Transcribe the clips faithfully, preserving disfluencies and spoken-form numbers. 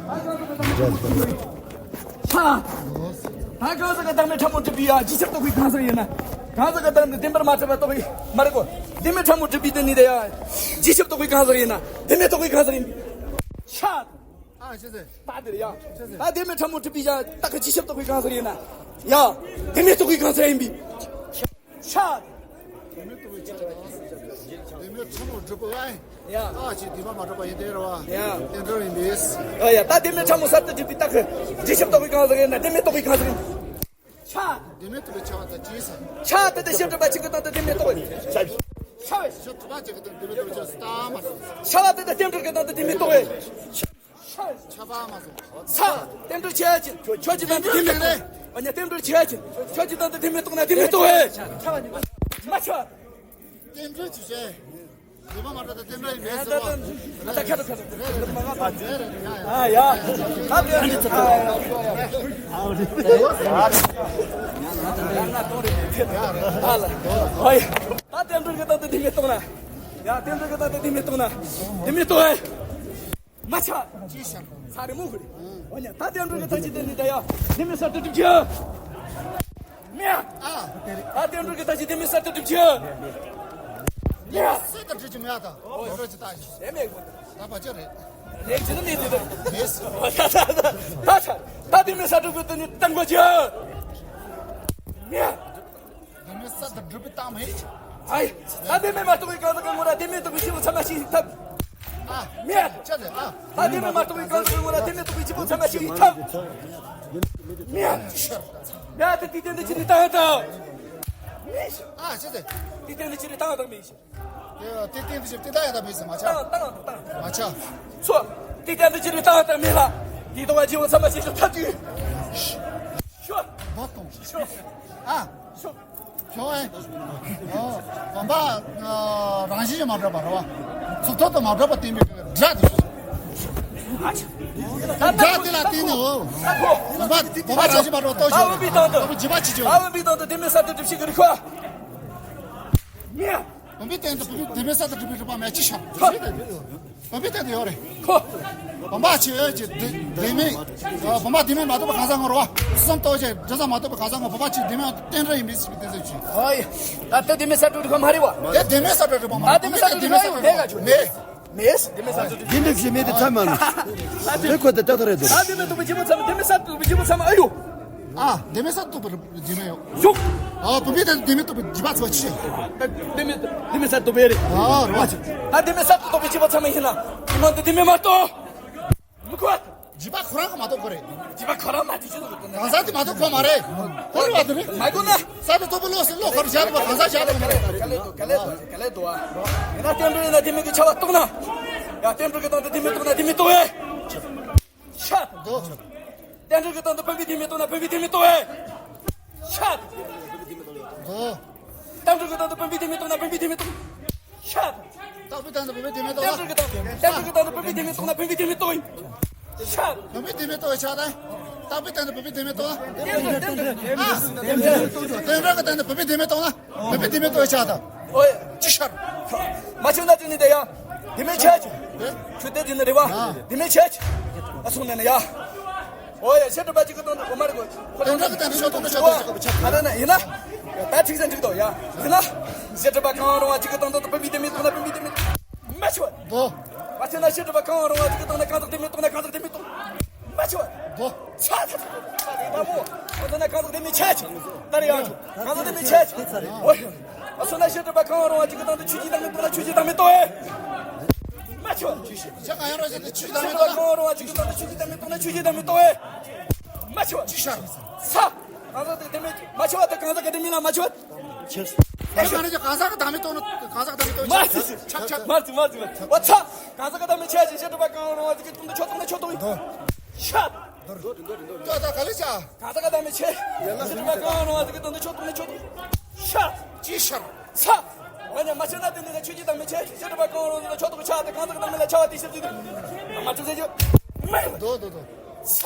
ད་གང་ཟག་གི་བདག་མེད་ཕྲ་མོ་གྲུབ་པའི་ཡ་རྗེས་ཤུལ་ལྟོ་གོས་གང་ཟག་ཡིན་ན། གང་ཟག་གི་བདག་མེད་བདེན་པར་མ་གྲུབ་པ་ལྟོ་གོས་མ་རེད་གོ། བདེན་མེད་ཕྲ་མོ་གྲུབ་པའི་དེ་ནི་དེ་ཡ། རྗེས་ཤུལ་ལྟོ་གོས་གང་ཟག་ཡིན་ན། བདེན་མེད་ལྟོ་གོས་གང་ཟག་ཡིན། ཤ། ཨ་ཤེས་ཟེར། ད་དེར་ཡ། ད་བདེན་མེད་ཕྲ་མོ་གྲུབ་པའི་ཡ་རྟགས་ཀྱི་རྗེས་ཤུལ་ལྟོ་གོས་གང་ཟག་ཡིན་ན། ཡ། བདེན་མེད་ལྟོ་གོས་གང་ཟག་ཡིན་པའི། ཤ། བདེན་མེད་ཕྲ་མོ་གྲུབ་པ་ཨ། ཡ། ཨ་ཅེ་བདེན་པར་མ་གྲུབ་པ་ཡིན་དེ་རེད་བ། ཡ། རྟེན་འབྲེལ་ཡིན་པས། ཨ་ཡ། ད་བདེན་མེད་ཕྲ་མོ་གསར་དུ་གྲུབ་པའི་རྟགས་ཀྱི་རྗེས་ཤུལ་ལྟོ་གོས་གང་ཟག་ཡིན་ན། བདེན་མེད་ལྟོ་གོས་གང་ཟག་ཡིན། ཤ། བདེན་མེད་རྟོགས་པའི་ཆ་བ་དང་རྗེས་སུ། ཤ་དེ་དང་བྱེ་བྲག་པ་གཅིག་གི་སྟེང་དུ་བདེན་མེད་རྟོགས་པའི། ཤ་བའི། ཤ་དྲུག་པ་གཅིག་གི་སྟེང་དུ་བདེན་མེད་རྟོགས་པའི་ཆ་བ་ལྟ་མ་སོང་། ཤ་བ་དེ་དང་རྟེན་འབྲེལ་གྱི་སྟེང་དུ་བདེན་མེད་རྟོགས་པའི། ཤ་བ་མ་སོང་། ས། རྟེན་འབྲེལ་ཆེ་ཆེ་ཁྱོད་ཀྱི་སྟེང་དུ་བདེན་མེད་རྟོགས། ཨ་ནི་རྟེན་འབྲེལ་ཆེ་ཆེ་ཁྱོད་ཀྱི་སྟེང་དུ་བདེན་མེད་རྟོགས་ན་བདེན་མེད་རྟོགས་པའི། མ་ཆོད། རྟེན་འབྲེལ་ཆེ་ཆེ། བདེན་པ་མ་གྲུབ་ད་རྟེན་འབྲེལ་ཡིན་མེད་ཟེར་བ། ད་ཁ་ད་ཁ་ད། ཨ་ཡ། ད་དེ་ཨ་ལ། ཨ་ཡ། ད་རྟེན་འབྲེལ་གྱི་སྟེང་དུ་བདེན་མེད་རྟོགས་ན། ཡ་རྟེན་འབྲེལ་གྱི་སྟེང་དུ་བདེན་མེད་རྟོགས་ན། བདེན་མེད་རྟོགས་ཨེ། མ་ཆ། ས་རི་མོ་ཧུ་རེ། འོ་ཉ་ད་རྟེན་འབྲེལ་གྱི་ཐག་གཅོད་དེ་ནི་ད་ཡ། བདེན་མེད་གསར་དུ་གྲུབ་ཀྱི། མེད། ཨ། ད་རྟེན་འབྲེལ་གྱི་ཐག་གཅོད་བདེན་མེད་གསར་དུ་གྲུབ་ཀྱི། མེད། གསར་དུ་གྲུབ་ཀྱི་མེད་ད། འོ་རོ་ཅི་ད་ཡི། ཨེ་མེད་གོ། ད་བ་ཅི་རེད། རེད་ཅི་ནི་མེད་དེ་ད། མེད། ད་ད་ད་ད་ད་ད་བདེན་མེད་གསར་དུ་གྲུབ་དེ་ནི་བཏང་དགོས་ཀྱི། མེད། བདེན་མེད་གསར་དུ་གྲུབ་པའི་རྟགས་མེད། ཨའི། ད་བདེན་མེད་མ་རྟོགས་པའི་གང་ཟག་གི་ངོ་ར་བདེན་མེད་རྟོགས་པའི་སྐྱེས་བུ་ཚད་མ་ཞིག་ཡིན་ཐབས། ཨ། མེད། ཅི་ཟེར་ཨ། ད་བདེན་མེད་མ་རྟོགས་པའི་གང་ཟག་གི་ངོ་ར་བདེན་མེད་རྟོགས་པའི་སྐྱེས་བུ་ཚད་མ་ཞིག་ཡིན་ཐབས། མེད། ཡ་ད་དེ་སྟེང་དུ་ཅི་རིགས་བཏང་ཡོད་དམ། མེད། ཨ་ཅི་ཟེར། དེ་སྟེང་དུ་ཅི་རིགས་བཏང་ཡོད་དམ་མེད། དེ་དེ་སྟེང་དུ་ཅི་རིགས་བཏང་ཡོད་དམ་མེད་ཟེར་མ་ཆགས། བཏང་བཏང་བཏང་། མ་ཆགས། ཚོ། དེ་སྟེང་དུ་ཅི་རིགས་བཏང་ཡོད་དམ་མེད་ལ། དེ་ལྟ་བུ་སྐྱེས་བུ་ཚད་མ་ཞིག་ཡིན་ཐབས་ཅི། ཤོ། མ་གཏོང་། ཤོ། ཨ། ཤོ། ཤོ་ཨེ། ཨོ། བུམ་པ། ཨ། རང་བཞིན་གྱིས་མ་གྲུབ་པ་རེད་བ། གཟུགས་ཐོག་ཏུ་མ་གྲུབ་པ་བསྟན་པའི་སྒྲ་དེ། སྒྲ་དེ་ལ་བརྟེན་ནས་འོ། བུམ་པ་བུམ་པ་རང་བཞིན་མ་གྲུབ་པ་རྟོགས་ཤོག། ཨ་བུམ་པའི་སྟེང་དུ། ཨ་བུ་བྱིས་པ་ཅིག་ཅིག་ཨ་བུམ་པའི་སྟེང་དུ་བདེན་མེད་གསར་དུ་གྲུབ་ཤེས་ཀྱི་རིགས་ཤོ། མེད། བུམ་པའི་སྟེང་དུ་བུམ་པའི་བདེན་མེད་གསར་དུ་གྲུབ་པའི་རིགས་པ་མེད་ཅི་ཤོ། བུམ་པའི་སྟེང་དུ་ཡོད་རེད། ཁོ། བུམ་པ་ཆེ་ཆེ་བདེན་མེད། བུམ་པ་བདེན་མེད་མ་རྟོགས་པ་གང་ཟག་ངོ་རོ། སུ་སམ་རྟོགས་ཆེ་འདྲ་ས་མ་རྟོགས་པ་གང་ཟག་ངོ་བུམ་པ་ཆེ་བདེན་མེད་རྟེན་འབྲེལ་ཡིན་མིན་ཞིག་གི་བསྟན་ཚུལ་ཆེ། ཨོ་ཡེ། ད་ལྟ་བདེན་མེད་གསར་དུ་གྲུབ་པ་མ་རེད་བ། དེ་བདེན་མེད་གསར་དུ་གྲུབ་པ་མ་རེད། བདེན་མེད་གསར་དུ་གྲུབ་པ་མ་རེད། མེད། མེད། བདེན་མེད་གསར་དུ་གྲུབ། བདེན་འདྲ་ཞིག་མེད་དེ་ཚད་མ་ནི། དེ་ཁོ་དེ་ལྟ་ཐུབ་རེད་དོ། ད་བདེན་མེད་རྟོགས་པའི་སྐྱེས་བུ་ཚད་མ་བདེན་མེད་གསར་དུ་གྲུབ་པའི་སྐྱེས་བུ་ཚད་མ་ཨ་ཡོ། ཨ། བདེན་མེད་གསར་དུ་གྲུབ་པའི་བདེན་མེད་ཡོད། ཡོད། ཨ། བུམ་པའི་སྟེང་དུ་བདེན་མེད་རྟོགས་པའི་བྱིས་པ་ཚོ་ཆེ། བདེན་མེད་བདེན་མེད་གསར་དུ་གྲུབ་པའི་རེད། ཨ་རོ། ད་བདེན་མེད་གསར་དུ་གྲུབ་པའི་སྐྱེས་བུ་ཚད་མ་ཡིན་ན། དེ་མ་དེ་བདེན་མེད་མ་རྟོགས། མི་ཁོ། བྱིས་པ་ཁོ་རང་གིས་མ་རྟོགས་ཁོ་རེད། བྱིས་པ་ཁོ་རང་མ་རྟོགས་ཁོ་རེད། གང་ཟག་དེ་མ་རྟོགས་ཁོ་མ་རེད། ཁོ་རེད་བ་དེ་རེད། མ་གོ་ན། གསར་དུ་རྟོགས་པའི་བློ་ཟེར་བློ་ཁོ་རང་བཞག་དགོས་པ་གང་ཟག་བཞག་དགོས་མ་རེད། ག་ལེ་འདུག་ག་ལེ་འདུག་ག་ལེ་འདུག་ཨ། ཡིན་ན་རྟེན་འབྲེལ་ཡིན་ན་བདེན་མེད་ཀྱི་ཆ་བ་རྟོགས་ན། ཡ་རྟེན་འབྲེལ་གྱི་སྟེང་དུ་བདེན་མེད་རྟོགས་ན་བདེན་མེད་རྟོགས་ཨེ། ཤ། འདུག་རྟེན་འབྲེལ་གྱི་སྟེང་དུ་བུམ་པའི་བདེན་མེད་རྟོགས་ན་བུམ་པའི་བདེན་མེད་རྟོགས་ཨེ། ཤ། འདུག་རྟེན་འབྲེལ་གྱི་སྟེང་དུ་བུམ་པའི་བདེན་མེད་རྟོགས་ན་བུམ་པའི་བདེན་མེད་རྟོགས། ཤ། རྟག་པའི་སྟེང་དུ་བུམ་པའི་བདེན་མེད་རྟོགས་ན། རྟེན་འབྲེལ་གྱི་སྟེང་། རྟེན་འབྲེལ་གྱི་སྟེང་དུ་བུམ་པའི་བདེན་མེད་རྟོགས་ན་བུམ་པའི་བདེན་མེད་རྟོགས་ཡིན། ཤ། བུམ་པའི་བདེན་མེད་རྟོགས་པའི་ཆ་དང་། རྟག་པའི་སྟེང་དུ་བུམ་པའི་བདེན་མེད་རྟོགས་ན། རྟེན་འབྲེལ་གྱི་སྟེང་དུ་བུམ་པའི་བདེན་མེད་རྟོགས་ན། བུམ་པའི་བདེན་མེད་རྟོགས་པའི་ཆ་དང་། ཨོ་ཡ། ཅི་ཤར། མ་ཤེས་ན་དེ་ནི་དེ་ཡ། བདེན་མེད་ཆ་ཅི། ཆུ་དེ་དེ་ནི་རེད་བ། བདེན་མེད་ཆ་ཅི། ཨ་སོང་ན་ནི་ཡ། ཨོ་ཡ། བྱེ་བྲག་པ་གཅིག་གི་སྟེང་དུ་གོ་མ་རེད་གོ། ཁོ་དེ་འདྲ་གི་སྟེང་དུ་ཤོག་སྟོང་དུ་ཤོག་སྟོང་ཤོག་ཆག་ཆག་ད་ན་ཡིན་ན། ད་ཁྲིག་ཟན་ཁྲིག་དོ་ཡ། ཡིན་ན། བྱེ་བྲག་པ་གང་རུང་བ་གཅིག་གི་སྟེང་དུ་བུམ་པའི་བདེན་མེད་རྟོགས་ན་བུམ་པའི་བདེན་མེད། མ་ཤེས་པ། དོ། མ་ཤེས་ན་བྱེ་བྲག་པ་གང་རུང་བ་གཅིག་གི་སྟེང་ན་གང་ཟག་བདེན་མེད་རྟོགས་ན་གང་ཟག་བདེན་མེད་རྟོགས། མ་ཤེས་པ། དོ། ཆ་ཆ་ཆ་ཆ་ཆ་དེ་ལྟ་བུ། ཨ་ད་ན་གང་ཟག་བདེན་མེད་ཆ་ཆ། ད་རེ་ཡང་ཆུ། གང་ཟག་བདེན་མེད་ཆ་ཆ། ཨོ། ཨ་སོང་ན་བྱེ་བྲག་པ་གང་རུང་བ་གཅིག་གི་སྟེང་དུ་ཆོས་ཅན་བདག་མེད་རྟོགས་ན་ཆོས་ཅན་བདག་མེད་རྟོགས་ཨེ། མ་ཤེས་པ། ཆ་གང་ཡང་རོ་བྱེད་དུ་ཆོས་བདག་མེད་རྟོགས་ན། གང་རུང་བ་གཅིག་གི་སྟེང་དུ་ཆོས་ཅན་བདག་མེད་རྟོགས་ན་ཆོས་ཅན་བདག་མེད་རྟོགས་ཨེ། མ་ཤེས་པ། ཅི་ཤར། ས། གང་ཟག་དེ་བདེན་མེད་མ་ཤེས་པ་དེ་གང་ཟག་གི་བདེན་མེད་ལ་མ་ཤེས་པ། ཆེ། ད་ག་ནས་ཀྱང་གང་ཟག་གི་བདག་མེད་རྟོགས་ན་གང་ཟག་གི་བདག་མེད་རྟོགས་མ་ཆག་ཆག་ཆག་མ་ཟིན་མ་ཟིན་མ་ཟིན། འོ་ཚ། གང་ཟག་གི་བདག་མེད་ཆ་ཅན་བྱེ་བྲག་པ་གང་རུང་བ་དེ་གི་སྟེང་དུ་ཆོས་རྟོགས་ན་ཆོས་རྟོགས་ཡིན། ཤ། ད་ད་ག་ལེ་ཆ། གང་ཟག་གི་བདག་མེད་ཆ་ཅན་བྱེ་བྲག་པ་གང་རུང་བ་དེ་གི་སྟེང་དུ་ཆོས་རྟོགས་ན་ཆོས་རྟོགས་ཡིན། ཤ། ཅི་ཤར། ཚ། འོ་ན་མ་ཤེས་ན་དེ་འདི་ལ་ཆོས་ཅན་བདག་མེད་ཆ་ཅན་བྱེ་བྲག་པ་གང་རུང་དེ་ལ་ཆོས་རྟོགས་ཆ་དེ་གང་ཟག་གི་བདག་མེད་ལ་ཆ་བ་དེ་ཤེས་ཀྱི་འདུག་མ་ཅི་ཟེར་རྒྱུ། མ་ཡིན། དོ་དོ་དོ། ཚ།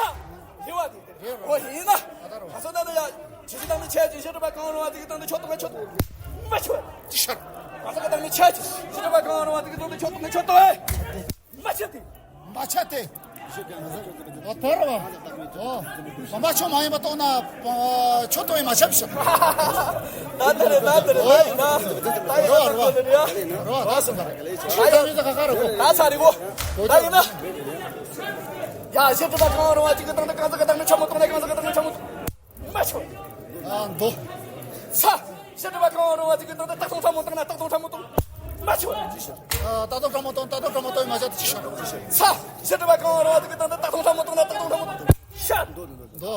རེ་བ་དེ། འོ་ཡིན་ན། ད་ལྟ་རོ། ག་སོ་ད་ལྟ་ཡ། ཆོས་ཅན་བདག་མེད་ཆ་ཅན་བྱེ་བྲག་པ་གང་རུང་བ་དེ་གི་སྟེང་དུ་ཆོས་རྟོགས་ན་ཆོས་རྟོགས། མ་ཆོད། ཅི་ཤར། གང་ཟག་གི་བདག་མེད་ཆ་ཅན་བྱེ་བྲག་པ་གང་རུང་བ་དེ་གི་སྟེང་དུ་ཆོས་རྟོགས་ན་ཆོས་རྟོགས་ཨེ། མ་ཆོད་དེ། མ་ཆོད་དེ། ཨ་དེ་རེད་བ། ཨོ། བམ་པ་ཁྱོད་མ་ཡིན་པ་གཏོང་ན་ཨ་ཁྱོད་གཏོང་ཡིན་མ་ཆབ་ཤག་ད་དེ་རེད་ད་དེ་རེད་ད་ཡིན་ན་ད་ཡིན་ན་ད་གཏོང་དེ་རེད་ཡ། རོ་ད་སོང་ད་རེད། ད་ཡིན་ན་ད་ཚ་རེད་གོ་ད་ཡིན་ན། ཡ་ཞིབ་ཏུ་ད་གང་རུང་བ་གཅིག་གི་སྟེང་དུ་གང་ཟག་གི་བདག་མེད་ཆ་མོ་གཏོང་ན་གང་ཟག་གི་བདག་མེད་ཆ་མོ་གཏོང་། མ་ཆོད། ཨ་མདོ། ས། ཞི་ཁྲོ་བ་གང་རུང་བ་ཅིག་གི་སྟེང་དུ་རྟགས་མཐོང་ཕྲ་མོ་བཏང་ན་རྟགས་མཐོང་ཕྲ་མོ་གཏོང་། མ་ཆོད། ཨ་རྟགས་མཐོང་ཕྲ་མོ་གཏོང་རྟགས་མཐོང་ཕྲ་མོ་གཏོང་མ་ཆོད་ཅི་ཤོག་ས། ཞི་ཁྲོ་བ་གང་རུང་བ་ཅིག་གི་སྟེང་དུ་རྟགས་མཐོང་ཕྲ་མོ་གཏོང་ན་རྟགས་མཐོང་ཕྲ་མོ་གཏོང་། ཤ། མདོ།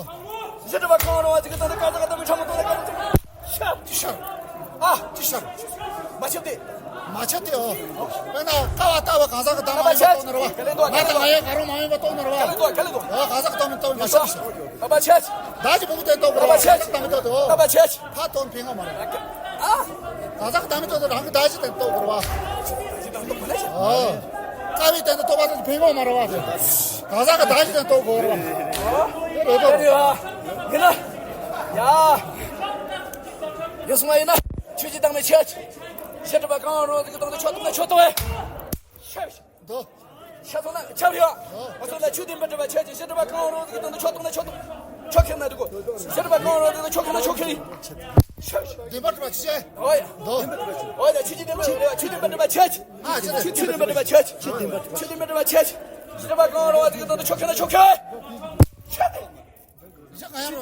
ཞི་ཁྲོ་བ་གང་རུང་བ་ཅིག་གི་སྟེང་དུ་གང་ཟག་གི་བདག་མེད་ཕྲ་མོ་གཏོང་ན་གང་ཟག་ཕྲ་མོ། ཤ། ཅི་ཤོག་ཨ། ཅི་ཤོག་མ་ཆོད་དེ། མ་ཆོད་དེ་ཨོ། དཔེར་ན་ཀ་བ་ཏ་བ་གང་ཟག་གི་བདག་མ་ཡིན་པ་གཏོང་ནི་རེད་བ། ང་དང་ང་ཡང་ག་རུང་མ་ཡིན་པ་གཏོང་ནི་རེད་བ། ཨོ་གང་ཟག་གི་བདག་མེད་གཏོང་མ་ཆོད་ཤོག་ཨ་བ་ཆེ། ད་ཅི་བུ་མོ་དེ་ལྟོ་གོ་ར་བ་ཆེ། ད་མི་ལྟོ་དོ། ད་བ་ཆེ། ཕ་དོན་ཕན་གོ་མ་ར། ཨ། ད་ཟག་ད་མི་ལྟོ་དོ་རང་གི་ད་ཅི་དེ་ལྟོ་གོ་ར་བ། ཨོ། ཀ་བའི་དེ་ལྟོ་བ་དེ་ཕན་གོ་མ་ར་བ། ད་ཟག་གི་ད་ཅི་དེ་ལྟོ་གོ་ར་བ། དེ་ལྟོ་གོ་ར་བ། ཡིན་ན། ཡ། ཡོད་སོང་བ་ཡིན་ན། ཆོས་ཀྱི་བདག་མེད་ཆེ། ཞི་ཁྲོ་བ་གང་རུང་གི་དོན་དུ་ཆོས་གཏོང་ན་ཆོས་གཏོང་བས། ཤེས། དོ། ཤ་ཚོ་ན་ཆབ་ཡོད། འོ་ཚོ་ན་ཆུ་ལྡན་པ་གྲུབ་པ་ཆོས་ཀྱི་ཞི་ཁྲོ་བ་གང་རུང་གི་དོན་དུ་ཆོས་གཏོང་ན་ཆོས་གཏོང་། ཆོས་ཁེར་ན་འདུག་གོ་ཞི་ཁྲོ་བ་གང་རུང་གི་དོན་དུ་ཆོས་ཁེར་ན་ཆོས་ཁེར་ཡིན། ལྡན་པ་གྲུབ་པ་ཆོས་ཀྱི། འོ་ཡ། དོ། འོ་ཡ་ཆུ་ཀྱི་ལྡན་པ་གྲུབ་པ་ཆུ་ལྡན་པ་གྲུབ་པ་ཆོས་ཀྱི། ཨ་ཆུ་ཆུ་ལྡན་པ་གྲུབ་པ་ཆོས་ཀྱི། ཆུ་ལྡན་པ་གྲུབ་པ་ཆོས་ཀྱི། ཞི་ཁྲོ་བ་གང་རུང་གི་དོན་དུ་ཆོས་ཁེར་ན་ཆོས་ཁེར་ཡིན། ཆོས་ཀྱི། ཡ།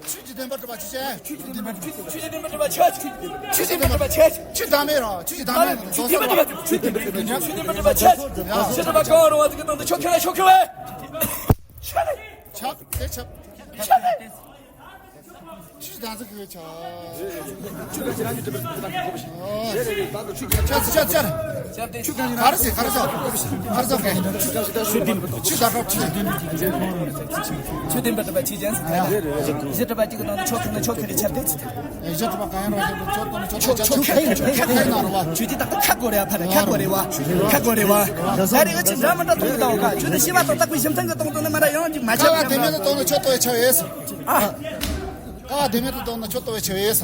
ཆུ་ཀྱི་བདེན་པ་གྲུབ་པ་ཆོས་ཀྱི། ཆུ་ཀྱི་བདེན་པ་གྲུབ་པ་ཆོས་ཀྱི། ཆུ་ཀྱི་བདེན་པ་གྲུབ་པ་ཆོས་ཀྱི། ཆུ་ཀྱི་བདེན་པ་གྲུབ་པ་ཆོས་ཀྱི། ཆུ་བདག་མེད་རང་ཆུ་ཀྱི་བདག་མེད་རང་། ཆུ་བདེན་པ་གྲུབ་པ་ཆུ་བདེན་པ་གྲུབ་པ་ཆོས་ཀྱི། ཆུ་བདེན་པ་གྲུབ་པ་ཆོས་ཀྱི། ཞི་ཁྲོ་བ་གང་རུང་བ་ཅིག་གི་དོན་དུ་ཆོས་ཁེར་ན་ཆོས་ཁེར་བས། ཆོས་ཀྱི། ཆབ་དེ་ཆབ། ཆོས་ཀྱི། ཆུ་བདག་ཟེར་གི་ཆ། ཆུ་ཀྱི་ཆ་ཆ་ཆ། ག་རེ་ཟེར་ག་རེ་ཟེར། ག་རེ་ཟེར་གི། ཆུ་བདག་གྲོགས་ཆུ། ཆུ་བདེན་པ་གྲུབ་པ་ཆོས་ཅན། ཞི་ཁྲོ་བ་གཅིག་གི་དོན་དུ་ཆོས་ཁེར་ན་ཆོས་ཁེར་ཡིན་ཆ་དེ་ཅི། ཞི་ཁྲོ་བ་གང་ཡང་རུང་ཞི་ཁྲོ་ཆོས་དོན་ཆོས་ཁེར་ཆ་ཆོས་ཁེར་ཆོས་ཁེར་ན་རུང་བ། ཆོས་ཀྱི་རྟག་ཏུ་ཁ་དགོས་རེད་ཨ། ཕ་རེད་ཁ་དགོས་རེད་བ། ཁ་དགོས་རེད་བ། ད་རེས་ང་ཅི་འདྲ་མི་འདྲ་མཐོང་གི་ད་འོ་ཁ་ཆོས་དེ་ཤེས་པ་དང་རྟག་པའི་ཞིམ་ཐང་གི་གཏོང་དོན་ནི་མ་ར་ཡང་ཅིག་མ་ཁ་བ་ཆབ་དེ་མེད་ན་གཏོང་ན་ཆོས་གཏོང་བའི་ཆ་ཡོད། ཨ། ཀ་བ་དེ་མེད་དུ་གཏོང་ན་ཆོས་གཏོང་བའི་ཆ་ཡོད།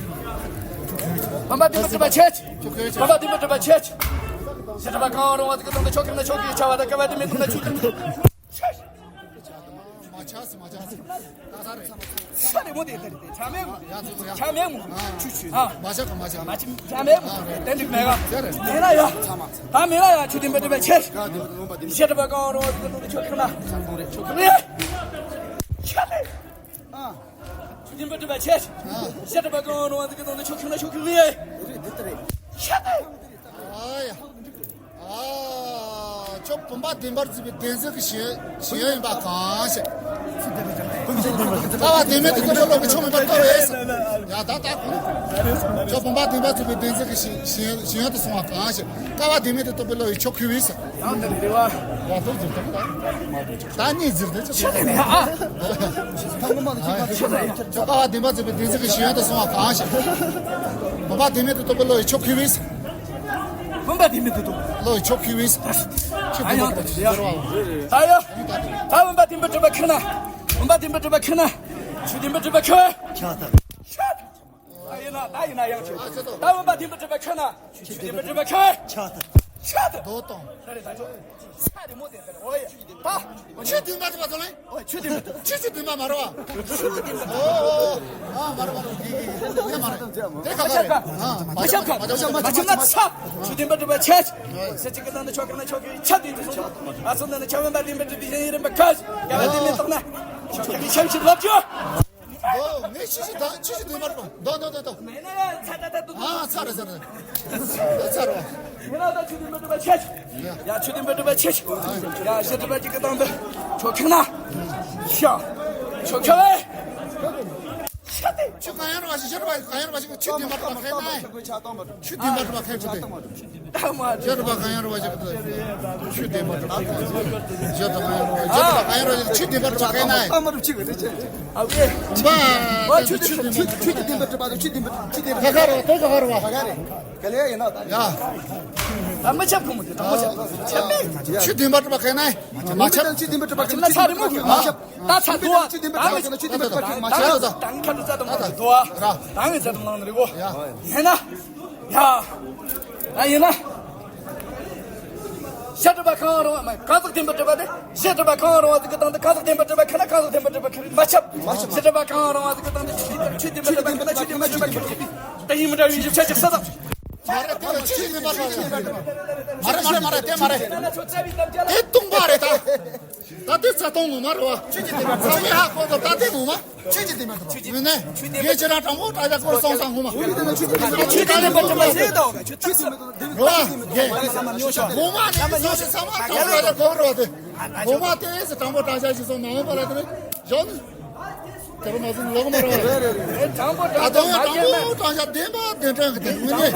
བུམ་པ་དེ་མི་གྲུབ་པ་ཆོས་ཀྱི། བུམ་པ་དེ་མི་གྲུབ་པ་ཆོས་ཀྱི། ཞི་ཁྲོ་བ་གང་རུང་བ་ཅིག་གི་དོན་དུ་ཆོས་ཁེར་ན་ཆོས་ཁེར་ཡིན་ཆ་བ་དང་ཀ་བ་དེ་མེད་གཏོང་ན་ཆོས་ཁེར་ན་ཆོས་ཀྱི། མ་ཆགས་སི་མ་ཆགས་སི། ས་རེ་མོ་དེ་དེ་རེད་དེ་ཆ་མེད་མོ། ཡ་ཚོ་ཡ། ཆ་མེད་མོ། ཨ་ཆུ་ཆུ། ཨ་མ་ཆགས་མ་ཆགས། མ་ཆགས་ཆ་མེད་མོ། དེ་འགྲིག་མེད་ག་ཡ་རེད། མེད་ན་ཡ། ད་མེད་ན་ཡ་ཆུ་དེ་མི་གྲུབ་པ་ཆོས་ཀྱི། ཞི་ཁྲོ་བ་གང་རུང་བ་ཅིག་གི་དོན་དུ་ཆོས་ཁེར་ན་ཆོས་ཁེར་ཡིན། ཆ་མེད། ཨ། ཆུ་བདེན་པ་གྲུབ་པ་ཆོས་ཀྱི། ཞི་ཁྲོ་བ་གང་རུང་བ་ཅིག་གི་དོན་དུ་ཆོས་ཁེར་ན་ཆོས་ཁེར་ཡིན། ཆ་མེད། ཨ་ཡ། ཨ། ཁྱོད་བུམ་པ་བདེན་པར་གྲུབ་པའི་བདེན་འཛིན་གྱི་ཞེན་ཞེན་ཡོད་ཡིན་པ་གང་ཞིག་ཀ་བ་བདེན་མེད་དུ་རྟོགས་པའི་བློ་གིས་ཆོས་མིན་པར་རྟོགས་པས། ཡ་ད་ད། ཁྱོད་བུམ་པ་བདེན་པར་གྲུབ་པའི་བདེན་འཛིན་གྱི་ཞེན་ཞེན་ཞེན་ཡོད་དུ་སོང་བ་གང་ཞིག་ཀ་བ་བདེན་མེད་དུ་རྟོགས་པའི་བློ་ཡིས་ཆོས་ཁེར་བས། ཡང་འདི་རེད་བ། ཡ་ད་ཟེར་ད། ད་ནི་ཟེར་ཏེ་ཆོས་ཁེར་ནས་ཨ། ཆོས་ཀ་བ་བདེན་པ་གྲུབ་པའི་བདེན་འཛིན་གྱི་ཞེན་ཡོད་དུ་སོང་བ་གང་ཞིག་བུམ་པ་བདེན་མེད་དུ་རྟོགས་པའི་བློ་ཡིས་ཆོས་ཁེར་བས། བུམ་པ་བདེན་མེད་དུ་རྟོགས། བློ་ཡིས་ཆོས་ཁེར་བས། ཆོས་ཨ་ཡང་ད་ཅི་ཡ། ད་ཡ། ད་བུམ་པ་བདེན་པར་གྲུབ་པ་ཁེར་ན། བུམ་པ་བདེན་པར་གྲུབ་པ་ཁེར་ན། ཆོས་བདེན་པར་གྲུབ་པ་ཁེར། ཆ་ད། ད་ཡིན་ན་ད་ཡིན་ན་ཡང་ཆོས། ད་བུམ་པ་བདེན་པར་གྲུབ་པ་ཁེར་ན། ཆོས་བདེན་པར་གྲུབ་པ་ཁེར། ཆ་ད། ཆ་ད། དོ་དང་། ད་རེད་ད་ཆོས། ས་རེ་མོ་དེ་ད་རེད། འོ་ཡ། ད། ཆོས་བདེན་པར་གྲུབ་པ་ཟེར་ལེ། འོ་ཆོས་བདེན་པར་གྲུབ། ཆོས་ཆོས་བདེན་པ་མ་རེད་བ། ཆོས་བདེན་པར་གྲུབ། འོ་འོ། ཨ་མ་རེད་མ་རེད། དེ་མ་རེད། དེ་ག་ག་རེད། ཨ་མ་ཆབ་ག་མ་ཆབ་མ་ཆབ་ན་ཆ། ཆོས་བདེན་པར་གྲུབ་པ་ཆོས། ས་གཅིག་གི་ནང་དུ་ཆོས་ཁེར་ན་ཆོས་ཁེར་ཡིན་ཆ་དེ་དུ་སོང་། ཨ་སོང་ན་ནི་ཆོས་བདེན་པ་བདེན་པར་གྲུབ་པའི་གཞན་ཡིན་རིམ་པ་ཁ། ཀ་བ་བདེན་མེད་རྟོགས་ན། ཆོས་ཁེར་ཡིན་ཆ་བཞིན་ལབ་རྒྱུ། ཨོ། ངས་ཆུ་ཆུ་ད་ཆུ་ཆུ་བདུན་པར་པ། དོ་དོ་དོ་དོ། མེད་ན་ཡ་ཚ་ད་ད་དུ། ཨ་ཚ་རེད་ཚ་རེད། ཚ་རེད་བ། ཡིན་ན་ད་ཆུ་བདུན་པར་གྲུབ་པ་ཆོས་ཀྱི། ཡ་ཆུ་བདུན་པར་གྲུབ་པ་ཆོས་ཀྱི། ཡ་ཞི་ཁྲོ་བ་གཅིག་གི་སྟེང་དུ་ཆོས་ཁེར་ན། ཤ། ཆོས་ཁེར་བས། ཤ་སྟེ། ཆུ་གང་ཡང་རུང་བ་ཞིག་ཞི་ཁྲོ་བ་གང་ཡང་རུང་བ་ཞིག་ཆུ་བདུན་པར་གྲུབ་པ་ཁེར་ན། ཆུ་བདུན་པར་གྲུབ་པ་ཁེར་ཆུ་སྟེ། ཞི་ཁྲོ་བ་གང་ཡང་རུང་བ་ཞིག་གི་ཆུ་བདེན་པར་གྲུབ་པ་ཁེར་ན། ཞི་ཁྲོ་བ་གང་ཡང་རུང་བ་ཞིག་ཆུ་བདེན་པར་གྲུབ་པ་ཁེར་ན། ཨ་མ་རུ་ཆི་གི་རེ་ཆེ། ཨ་ཝེ། ཨ་ཆུ་ཆུ་ཆུ་ཆུ་ཆུ་བདེན་པར་གྲུབ་པ་ཆུ་བདེན་པར་ཆུ་བདེན་པར། ཁ་ཁ་རོ་དེ་ཁ་ཁ་རོ་བ། ཁ་ཁ་རེ། ག་ལེ་ཡིན་ན་ད། ཡ། དང་པོ་ཆབ་ཁུང་མོ་དེ་དང་པོ་ཆབ་ཆབ་མེད། ཆུ་བདེན་པར་གྲུབ་པ་ཁེར་ན། མ་ཆབ། ཆུ་བདེན་པར་གྲུབ་པ་ཁེར་ན་ཆུ་བདེན་པར་གྲུབ་པ་ཁེར་ན། ད་ཚ་དུ་བ། ཆུ་བདེན་པར་གྲུབ་པ་ཁེར་ན་ཆུ་བདེན་པར་གྲུབ་པ་ཁེར་ན། ད་ཡོད་ད། ད་ཁ་དུ་ཚ་དུ་བ། ད་ངས་ཚ་དུ་ནང་ནས་རེད་གོ། ཡིན་ན། ཡ། ད་ཡིན་ན། བཤད་སྒྲུབ་པ་གང་རུང་བ་མ་གང་ཟག་བདེན་པར་གྲུབ་པ་དེ། བཤད་སྒྲུབ་པ་གང་རུང་བ་ཟིག་གི་སྟེང་དུ་གང་ཟག་བདེན་པར་གྲུབ་པ་ཁེར་ན་གང་ཟག་བདེན་པར་གྲུབ་པ་ཁེར་མ་ཁྱབ། བཤད་སྒྲུབ་པ་གང་རུང་བ་ཟིག་གི་སྟེང་དུ་ཆོས་ཆོས་བདེན་པར་གྲུབ་པ་ཁེར་ན་ཆོས་བདེན་པར་གྲུབ་པ་ཁེར་དེ་ཡིན་མི་འདྲ་བའི་ཞིབ་ཆ་ཅིག་ས་དང་། མ་རེད་མ་རེད་མ་རེད་དེ་མ་རེད། དེ་སྟོང་པ་རེད་ད། ད་དེ་ཚ་སྟོང་ངོ་མ་རེད་བ། ཚང་མས་ཧ་གོ་ད་ད་དེ་ངོ་མ། ཆོས་ཀྱི་དེ་མ་གཏོགས། ཡིན་ནས། ངས་ཁྱེད་རང་དྲང་པོ་དྲང་བཞག་སྐོར་སོང་ཙང་ངོ་མ། ཆོས་ཀྱི་དེ་མ་གཏོགས་ཟེར་དོ། ཆོས་ཀྱི་དེ་མ་གཏོགས། ངོ་མ་ནས་སོང་ཞིག་ཚང་མ་དྲང་པོ་དྲང་བཞག་གོ་རོགས་དེ། ངོ་མ་དེ་ཟེར་དྲང་པོ་དྲང་བཞག་ཞིག་སོང་མ་འོངས་པ་ལ་དེ་ནས་བཞག་ནས། དེ་རུ་མ་སོང་ལོག་མ་རོགས། དྲང་པོ་ད་དྲང་དུང་ཡང་དྲང་པོ་དྲང་བཞག་བདེན་པ་བདེན་དྲང་གི་དེ་ངོས་ནས་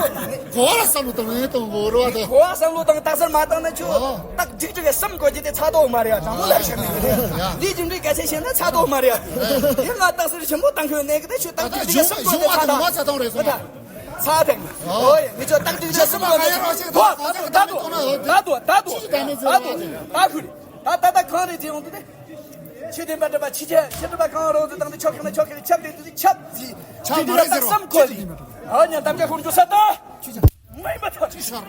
གོ་བ་ལ་བསམ་བློ་གཏོང་ངེས་གཏོང་དགོས་རོགས་དེ། གོ་བ་བསམ་བློ་བཏང་རྟགས་གསལ་མ་བཏང་ན་ཆོག་ཨོ། ཏག་ཅིག་ཅིག་གི་སེམས་བཀོད་ཀྱི་དེ་ཚ་དོག་མ་རེད་ཡ། དྲང་པོ་ལ་བཤད་ནས་ཡ། ལས་རྒྱུ་འབྲས་གལ་ཆེ་ཤེས་ན་ཚ་དོག་མ་རེད་ཡ། དེ་ང་རྟགས་གསལ་ཆེན་པོ་བཏང་ཁྱོད་གནས་གི་དེ་ཆོས་ཏག་ད་ཅིག་ཅིག་གི་སེམས་བཀོད་དེ་ཚ་དོག་ད་ཚ་དེ་ཨོ་ཡ་མི་ཆོག་ཏག་ཅིག་ཅིག་གི་སེམས་བཀོད་དེ་ད་དོ་ད་དོ་ད་དོ་ད་དོ་ད་དོ་ད་ཁུར་ད་ད་ད་གང་རེད་དེ་ཡོང་དུས་དེ། ཆོས་བདེན་པར་གྲུབ་པ་ཆོས་ཅན། བཤད་སྒྲུབ་པ་གང་རུང་དུ་དང་དུ་ཆོག་ཁེར་ན་ཆོག་ཁེར་ཁྱབ་དེ་དུ་ཁྱབ་ཟིན། ཆོས་དེ་ལ་བསམ་བཀོད་ལས། ཨ་ཉ་དམ་བཅའ་ཁོར་འཇུ་ས་ད། མ་ཡིན་པ་ཐག་ཆོད་ཤར།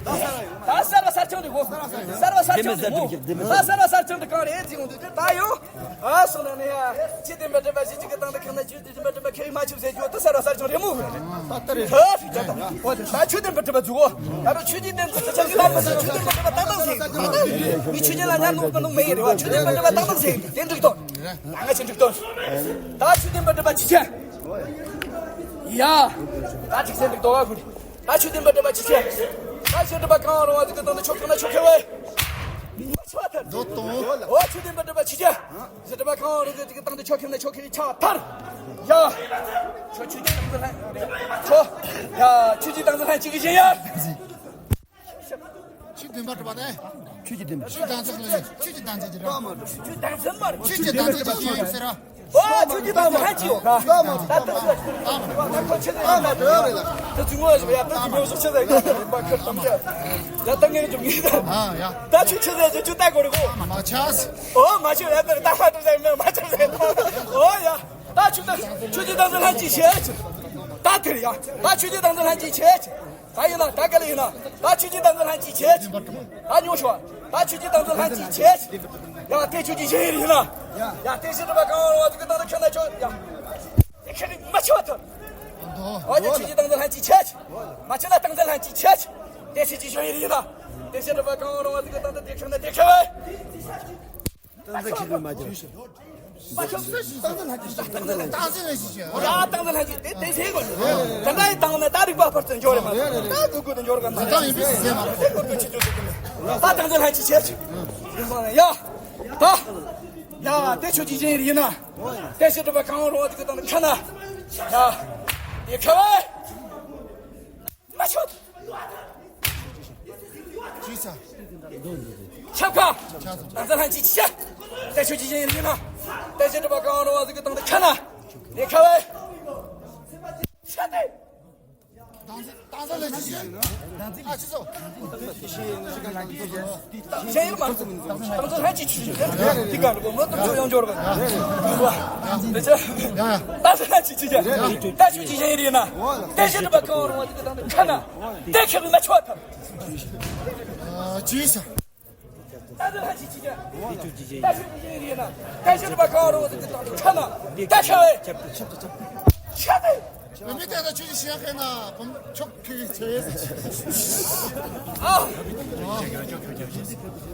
ད་གསར་བ་གསར་རྐྱང་དེ་གོ། གསར་བ་གསར་རྐྱང་དེ་གོ། ད་གསར་བ་གསར་རྐྱང་དེ་གང་རེད་ཟེར་ཡོང་དུས་ད་ཡོང་། ཨ་སོང་ན་ནི་ཡ། ཆོས་བདེན་པར་གྲུབ་པ་གཞི་གཅིག་གི་སྟེང་དུ་ཁེར་ན་ཆོས་བདེན་པར་གྲུབ་པ་ཁེར་མ་ཆུབ་ཟེར་རྒྱུ་ད་གསར་བ་གསར་རྐྱང་རེད་མོ། ད་ལྟ་རེད། ད་ཆོས་བདེན་པར་གྲུབ་པ་འཛུགས་གོ། ད་ལྟ་ཆོས་ཀྱི་བདེན་ཚུལ་ཆགས་ཀྱི་ལ་མ་ཟེར། ཆོས་བདེན་པར་གྲུབ་པ་ཏག་ཏག་ཟེར། མི་ཆོས་ཉིད་ལ་ཉར་ནུག་མ་ནུག་མེད་ཡིན་རེད་བ། ཆོས་བདེན་པར་གྲུབ་པ་ཏག་ཏག་ཟེར། དེ་འགྲིག་ཏོ། ང་ང་ཆོས་འགྲིག་ཏོ། ད་ཆོས་བདེན་པར་གྲུབ་པ་ཅི་བྱེད། ཡ། ད་ཅིག་ཟེར་འགྲིག་ཏོ་བ་ཁུ། ད་ཆོས་བདེན་པར་གྲུབ་པ་ཅི་བྱེད། ད་ཆོས་སྒྲུབ་པ་གང་རུང་བ་དེ་གི་སྟེང་དུ་ཆོག་ཁེར་ན་ཆོག་ཁེར་བས། མ་ཆོག་ཐལ། འགྲོ་གཏོང་། འོ་ཆོས་བདེན་པར་གྲུབ་པ་ཅི་བྱེད། ཆོས་སྒྲུབ་པ་གང་རུང་དེ་གི་སྟེང་དུ་ཆོག་ཁེར་ན་ཆོག་ཁེར་ཆགས་ཐལ། ཡ། ཆོ་ཆོས་ཀྱི་སྟེང་དུ་ལྷན། ཆོ། ཡ་ཆོས་ཀྱི་སྟེང་དུ་ལྷན་ཅིག་གི་བཞིན་ཡ། ཆོས་བདེན་པར་གྲུབ་པ་དེ། ཆོས་ཀྱི་བདེན་པ། ཆོས་དང་ཚིག་ལ་ཡ་ཆོས་ཀྱི་དང་ཚིག་གི་ར། ཆོས་དང་ཚིག་མ་རེད། ཆོས་ཀྱི་དང་ཚིག་གི་ཡིན་ཟེར་ར། ཨོ་ཆོས་ཀྱི་དང་ཚིག་ལྷན་ཅིག་ཡོད་ག་ད་ད་ད་ད་ཁོ་ཆོས་ཀྱི་དང་ཚིག་ཡོད་རེད་ལ། ད་ཚིག་ངོ་ཞིག་ཡ་ད་ཚིག་ངོ་ཞིག་ཆོས་ཀྱི་དང་ཚིག་ཡོད་པ་ཁྱོད་གཏམ་རྒྱ་ཡ་ད་ངས་འཇུག་ངེས་ད། ཨ་ཡ། ད་ཆོས་ཆོས་ཀྱི་ཆོས་ད་གོ་རེ་གོ་མ་ཆགས། ཨོ་མ་ཆོས་ཡ་ད་ད་ཧ་ཏུ་ཟེར་མེད་མ་ཆོས་ཟེར། ཨོ་ཡ། ད་ཆོས་ད་ཆོས་ཀྱི་དང་ཚིག་ལྷན་ཅིག་བྱེད་ད་དེར་ཡ། ད་ཆོས་ཀྱི་དང་ཚིག་ལྷན་ཅིག་བྱེད། ད་ཡིན་ན་ད་ག་ལ་ཡིན་ན། ད་ཆོས་ཀྱི་དང་ཚིག་ལྷན་ཅིག་བྱེད། ད་ཉོ་ཤོག་ད་ཆོས་ཀྱི་དང་ཚིག་ལྷན་ཅིག་བྱེད། ཡ་དེ་ཆོས་ཀྱི་ཞིང་ཡིན་ན། ཡ་དེ་ཞིག་ཏུ་མ་གང་བ་དུ་གི་དང་དུ་ཁྱོད་ན་ཆོག་ཡ། དེ་ཁྱེད་མ་ཆོག་ཐོན། ཨོ་ཡ་ཆོས་ཀྱི་དང་ཚིག་ལྷན་ཅིག་བྱེད། མ་ཆོག་ན་དང་ཚིག་ལྷན་ཅིག་བྱེད། དེ་ཆོས་ཀྱི་ཞིང་ཡིན་ན། དེ་ཞིག་ཏུ་མ་གང་བ་དུ་གི་དང་དུ་དེ་ཁྱོད་ན་དེ་ཁྱེད་བས། ཏང་ཙེ་ཁྱེད་ཀྱིས་མ་བྱུང་། མ་བྱུང་། ཏང་ཙེ་ལྷན་ཅིག་ཏང་ཙེ་ལྷན་ཅིག་ཡ་ཏང་ཙེ་ལྷན་ཅིག་དེ་དེ་ཟེར་དགོས། ད་ལྟ་ཡི་ཏང་ན་ད་རིག་པ་ཕར་ཚུར་འབྱོར་རེད་མ་གཏོགས་ད་དུ་དགོས་དུ་འབྱོར་ག་མ་ཏང་ཡིན་པས་ཟེར་མ་རེད། ད་ཏང་ཙེ་ལྷན་ཅིག་བྱེད་ཅིག་ཡ་ད་ཡ་དེ་ཆོས་ཀྱི་ཞིང་ཡིན་ན། དེ་ཞིག་ཏུ་མ་གང་རུང་བ་དེ་གི་དང་ཁ་ན་ཡ་དེ་ཁ་བ། མ་ཆོད། ཅི་ས། ཆབ་ཁ། ཏང་ཙེ་ལྷན་ཅིག་ཆེ། ཏེ་ཆོས་ཀྱི་ཞིང་ཡིན་ན། ཏེ་ཞིག་ཏུ་མ་གང་རུང་བ་ཟིག་གི་སྟེང་དུ་ཁ་ན། ལས་ཁ་བས། ཆ་ཏེ། ཏང་ཙེ་ལྷན་ཅིག་ཆེ། ཨ་ཅི་སོ། ཞིང་ཡིན་མ། ཏང་ཙེ་ལྷན་ཅིག་ཆེ། དེ་ག་རུ་མ་ཏང་ཙེ་ཡོང་འབྱོར་ག་ཏང་ཙེ་ལྷན་ཅིག་ཆེ། ཏེ་ཆོས་ཀྱི་ཞིང་ཡིན་ན། ཏེ་ཞིག་ཏུ་མ་གང་རུང་བ་ཟིག་གི་སྟེང་དུ་ཁ་ན། ཏེ་ཁེ་རུ་མ་ཆོད་ཐལ། ཨ་ཅི་ས། ཏང་ཙེ་ལྷན་ཅིག་ཆེ། ཏེ་ཆོས་ཀྱི་ཞིང་ཡིན་ན། ཏེ་ཞིག་ཏུ་མ་གང་རུང་བ་ཟིག་གི་སྟེང་དུ་ཁ་ན། ཏེ་ཁེ་བས། ཆ་ཏེ། བུད་མེད་དེ་ད་ཆོས་ཀྱི་ཞིང་ཁེ་ན་བུ་ཆོག་ཁེ་ཆེ།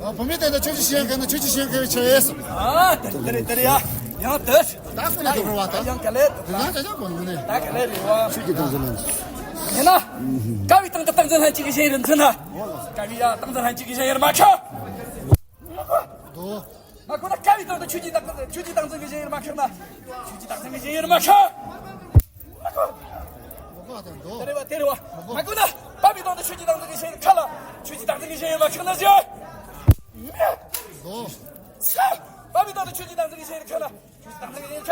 ཨ། བུད་མེད་དེ་ད་ཆོས་ཀྱི་ཞིང་ཁེ་ན་ཆོས་ཀྱི་ཞིང་ཁེ་ཆེ། ཨ་དེ་རེད་དེ་རེད་ཡ། ཡང་དེ། ད་ཁོ་ན་དེ་རེད་བ་ད། ཡང་ག་ལེ། དེ་ཡང་ད་ཡང་གོ་ནི་ནས། ད་ག་ལེ་རེད་བ། ཆོས་ཀྱི་ཏང་ཙེ་ལྷན་ཅིག་ཡིན་ན། དཀའ་བའི་སྟེང་དུ་ཏང་ཙེ་ལྷན་ཅིག་གི་ཞིང་ཡིན་ཚུན་ན། དཀའ་བའི་ཡ་ཏང་ཙེ་ལྷན་ཅིག་གི་ཞིང་ཡིན་མ་ཁྱོད། དོ། མ་གོ་ན་དཀའ་བའི་དོན་དུ་ཆོས་ཀྱི་བདག་ཆོས་ཀྱི་བདག་འཛིན་གྱི་ཞིང་ཡིན་མ་ཁེགས་ན། ཆོས་ཀྱི་བདག་འཛིན་གྱི་ཞིང་ཡིན་མ་ཁེགས། མ་གོ། དེ་རེད་བ། དེ་རེད་བ། མ་གོ་ན་དཀའ་བའི་དོན་དུ་ཆོས་ཀྱི་བདག་འཛིན་གྱི་ཞིང་ཡིན་ཁ་ལ། ཆོས་ཀྱི་བདག་འཛིན་གྱི་ཞིང་ཡིན་མ་ཁེགས་ན་ཟེར། དཀའ་བའི་དོན་དུ་ཆོས་ཀྱི་བདག་འཛིན་གྱི་ཞིང་ཡིན་ཁ་ལ། ཆོས་ཀྱི་བདག་འཛིན་གྱི་ཞིང་ཡིན་ཁ།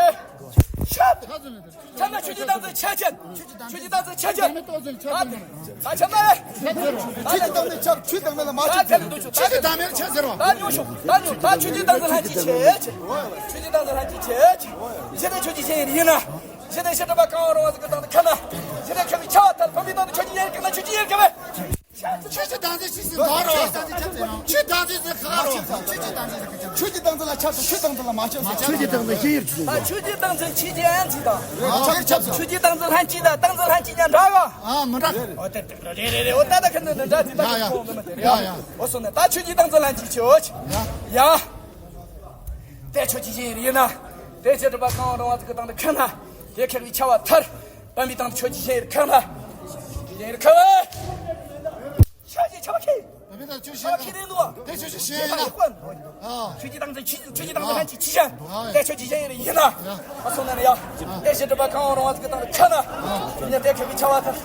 ཁྱབ་ན་ཆོས་ཀྱི་བདག་འཛིན་ཆ་ཅན། ཆོས་ཀྱི་བདག་འཛིན་ཆ་ཅན། ད་ད་ཁྱབ་ན་ལེ། ཆོས་ཀྱི་བདག་འཛིན་ཁྱབ། ཆོས་དང་མེད་ལ་མ་ད་ཁྱབ་ཆོས་ཀྱི་བདག་འཛིན་ཆ་ཟེར་བ། ད་ཉོ་ཤོག་ད་ཉོ། ད་ཆོས་ཀྱི་བདག་འཛིན་ལྷན་ཅིག་བྱེད། ཆོས་ཀྱི་བདག་འཛིན་ལྷན་ཅིག་བྱེད། གཞི་དེ་ཆོས་ཀྱི་ཞིང་ཡིན་ན། གཞི་དེ་ཤེས་སྒྲིབ་པ་གང་རུང་བ་ཟིག་གི་སྟེང་དུ་ཁེགས་ན། གཞི་དེ་ཁེགས་པའི་ཁྱབ་པ་ལྟར་བུམ་པའི་སྟེང་དུ་ཆོས་ཀྱི་ཞིང་ཡིན་ཁེགས་ན་ཆོས་ཀྱི་ཞིང་ཡིན་ཁེགས་པས། ཆོས་ཀྱི་བདག་འཛིན་ཆོས་ཀྱི་བདག་འཛིན་ཟེར་ག་རེ་བ། ཆོས་ཀྱི་བདག་འཛིན་ཟེར་ག་རེ་བ། ཆོས་ཀྱི་བདག་འཛིན་ལ་ཁྱབ་དང་ཆོས་བདག་འཛིན་ལ་མ་ཁྱབ་ཟེར། ཆོས་ཀྱི་བདག་འཛིན་ཤེས་ཡོད་ཀྱི། ད་ཆོས་ཀྱི་བདག་འཛིན་ཆོས་ཅན་ཅིག་དང་། ཆོས་ཀྱི་ཁྱབ་ཟེར། ཆོས་ཀྱི་བདག་འཛིན་ལྷན་ཅིག་དང་བདག་འཛིན་ལྷན་ཅིག་གཉིས་འདྲ་ག་ཨ་མི་འདྲ། འོ་དེ་རེད་རེད་རེད། འོ་ད་ད་ཁྱོད་འདི་འདྲ་དེ་ད་ཡ་ཡ་ཁྱོད་ཁོང་མི་དེ་རེད། ཡ་ཡ། འོ་སོང་ན་ད་ཆོས་ཀྱི་བདག་འཛིན་ལྷན་ཅིག་ཆོས། ཡ། དེ་ཆོས་ཀྱི་ཞིང་ཡིན་ན། དེ་ཤེས་སྒྲིབ་པ་གང་རུང་བ་ཟིག་གི་སྟེང་དུ་ཁེགས་ན། དེ་ཁེགས་པའི་ཁྱབ་པ་མཐར། བུམ་པའི་སྟེང་དུ་ཆོས་ཀྱི་ཞིང་ཡིན་ཁེགས་ན། ཞིང་ཡིན་ཁེགས་པས། ཆོས་ཀྱི་ཁྱབ་པ་ཁེགས། བུམ་པའི་སྟེང་དུ་ཆོས་ཀྱི་ཞིང་ཁེགས་རེད་འདུག་དེ་ཆོས་ཀྱི་ཞིང་ཡིན་ན། ཨ། ཆོས་ཀྱི་བདག་འཛིན་ཆོས་ཆོས་ཀྱི་བདག་འཛིན་ལྷན་ཅིག་ཆོས་ཅན། དེ་ཆོས་ཀྱི་ཞིང་ཡིན་ན། ཨ་སོང་ན་ནི་ཡ། དེ་ཤེས་སྒྲིབ་པ་གང་རུང་བ་ཟིག་གི་སྟེང་དུ་ཁེགས་ན། ཡ་དེ་ཁེགས་པའི་ཁྱབ་པ་མཐར།